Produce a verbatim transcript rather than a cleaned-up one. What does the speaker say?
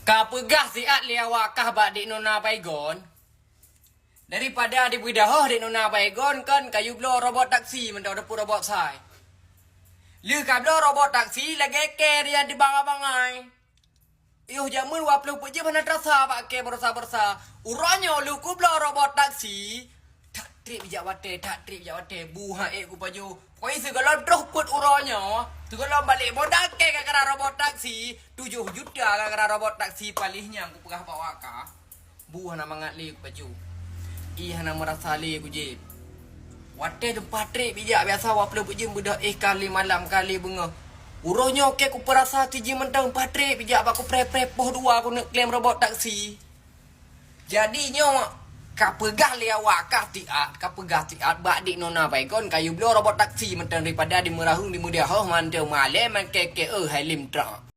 Ka peugah siat lé awak kah bak Dek Nona Baygon, daripada dibeudôh Dek Nona Baygon kan kayue bloe robot taksi mantong teupeu robot sai. Lheueh ka bloe robot taksi lagée kée nyang teubangai-bangai. Yoh jameun waploh peuet jeuem hana teurasa bak kée beurasa-beurasa. Uroe nyoe lheueh kubloe robot taksi, that treb jak watée, that treb jak watée, bu ha ék kupajoh. Pokoknya sigohlom troh peuet uroe nyoe, sigohlom balek modal kée gara-gara robot taksi, tujoh juta gara-gara robot taksi paléh nyang kupeugah bak awak kah. Bu hana mangat lé kupajoh. Ié hana meurasa lé kujieb. Watée teumpat treb bijak biasa waploh peuet jeuem beudôh éh kali malam kali beungoh. Uroe nyoe kée kupeurasa tijih mantong teumpat treb bijak bak kupreh-preh poh dua keuneuk klem robot taksi. Jadi nyoe ka peugah lé awak kah siat, ka peugah siat bak Dek Nona Baygon kayue bloe robot taksi mantong daripada dimeuraheueng dimeudahôh mantong malée man kée-kée eu hai lem trok.